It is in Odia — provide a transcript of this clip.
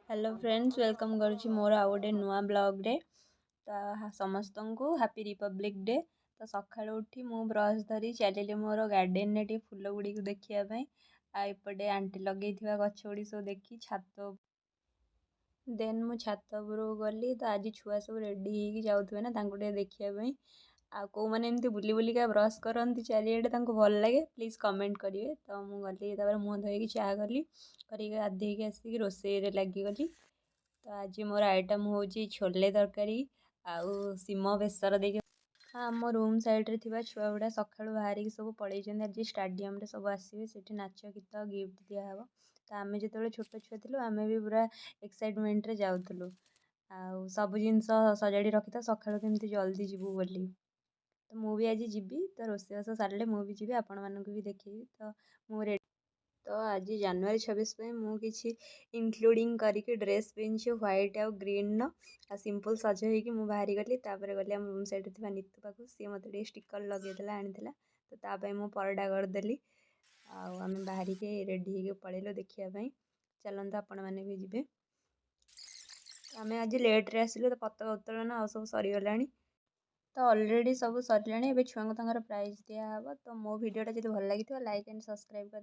ହ୍ୟାଲୋ ଫ୍ରେଣ୍ଡସ୍, welcome କରୁଛି ମୋର ଆଉ ଗୋଟେ ନୂଆ ବ୍ଲଗ୍ରେ। ତ ସମସ୍ତଙ୍କୁ ହାପି ରିପବ୍ଲିକ୍ ଡେ। ତ ସକାଳୁ ଉଠି ମୁଁ ବ୍ରସ୍ ଧରି ଚାଲିଲି ମୋର ଗାର୍ଡ଼େନରେ ଟିକେ ଫୁଲ ଗୁଡ଼ିକୁ ଦେଖିବା ପାଇଁ, ଆଉ ଏପଟେ ଆଣ୍ଟି ଲଗେଇଥିବା ଗଛ ଗୁଡ଼ିକ ସବୁ ଦେଖି ଛାତ। ଦେନ୍ ମୁଁ ଛାତ ଉପରକୁ ଗଲି। ତ ଆଜି ଛୁଆ ସବୁ ରେଡ଼ି ହେଇକି ଯାଉଥିବେ ନା, ତାଙ୍କୁ ଟିକେ ଦେଖିବା ପାଇଁ। ଆଉ କେଉଁମାନେ ଏମିତି ବୁଲି ବୁଲିକା ବ୍ରସ୍ କରନ୍ତି ଚାରିଆଡ଼େ, ତାଙ୍କୁ ଭଲ ଲାଗେ, ପ୍ଲିଜ୍ କମେଣ୍ଟ କରିବେ। ତ ମୁଁ ଗଲି, ତାପରେ ମୁହଁ ଧୋଇକି ଚା କଲି, କରିକି ଗାଧେଇକି ଆସିକି ରୋଷେଇରେ ଲାଗିଗଲି। ତ ଆଜି ମୋର ଆଇଟମ୍ ହେଉଛି ଛୋଲେ ତରକାରୀ ଆଉ ଶିମ ବେସର ଦେଇକି। ଆମ ରୁମ୍ ସାଇଡ଼୍ରେ ଥିବା ଛୁଆ ଗୁଡ଼ା ସକାଳୁ ବାହାରିକି ସବୁ ପଳେଇଛନ୍ତି। ଆଜି ଷ୍ଟାଡ଼ିୟମ୍ରେ ସବୁ ଆସିବେ, ସେଠି ନାଚ ଗୀତ ଗିଫ୍ଟ ଦିଆହେବ। ତ ଆମେ ଯେତେବେଳେ ଛୋଟ ଛୁଆ ଥିଲୁ, ଆମେ ବି ପୁରା ଏକ୍ସାଇଟମେଣ୍ଟରେ ଯାଉଥିଲୁ ଆଉ ସବୁ ଜିନିଷ ସଜାଡ଼ି ରଖିଥାଉ ସକାଳୁ କେମିତି ଜଲ୍ଦି ଯିବୁ ବୋଲି। ତ ମୁଁ ବି ଆଜି ଯିବି। ତ ରୋଷେଇବାସ ସାରିଲେ ମୁଁ ବି ଯିବି, ଆପଣମାନଙ୍କୁ ବି ଦେଖେଇବି। ତ ମୁଁ ରେଡ଼ି। ତ ଆଜି ଜାନୁଆରୀ 26 ପାଇଁ ମୁଁ କିଛି ଇନକ୍ଲୁଡ଼ିଂ କରିକି ଡ୍ରେସ୍ ପିନ୍ଧିଛି, ହ୍ୱାଇଟ୍ ଆଉ ଗ୍ରୀନ୍ର, ଆଉ ସିମ୍ପଲ୍ ସଜ ହେଇକି ମୁଁ ବାହାରିଗଲି। ତାପରେ ଗଲି ଆମ ରୁମ୍ ସାଇଡ଼୍ରେ ଥିବା ନିତୁ ପାଖକୁ। ସିଏ ମୋତେ ଟିକେ ଷ୍ଟିକର୍ ଲଗେଇଦେଲା, ଆଣିଥିଲା, ତ ତା ପାଇଁ ମୁଁ ପରଟା କରିଦେଲି। ଆଉ ଆମେ ବାହାରିକି ରେଡ଼ି ହେଇକି ପଳେଇଲୁ ଦେଖିବା ପାଇଁ। ଚାଲନ୍ତୁ, ଆପଣମାନେ ବି ଯିବେ। ଆମେ ଆଜି ଲେଟ୍ରେ ଆସିଲୁ, ତ ପତାକା ଉତ୍ତୋଳନ ଆଉ ସବୁ ସରିଗଲାଣି। ତ ଅଲରେଡ଼ି ସବୁ ସରିଲାଣି, ଏବେ ଛୁଆଙ୍କୁ ତାଙ୍କର ପ୍ରାଇଜ୍ ଦିଆହେବ। ତ ମୋ ଭିଡ଼ିଓଟା ଯଦି ଭଲ ଲାଗିଥିବ, ଲାଇକ୍ ଆଣ୍ଡ ସବସ୍କ୍ରାଇବ୍ କରି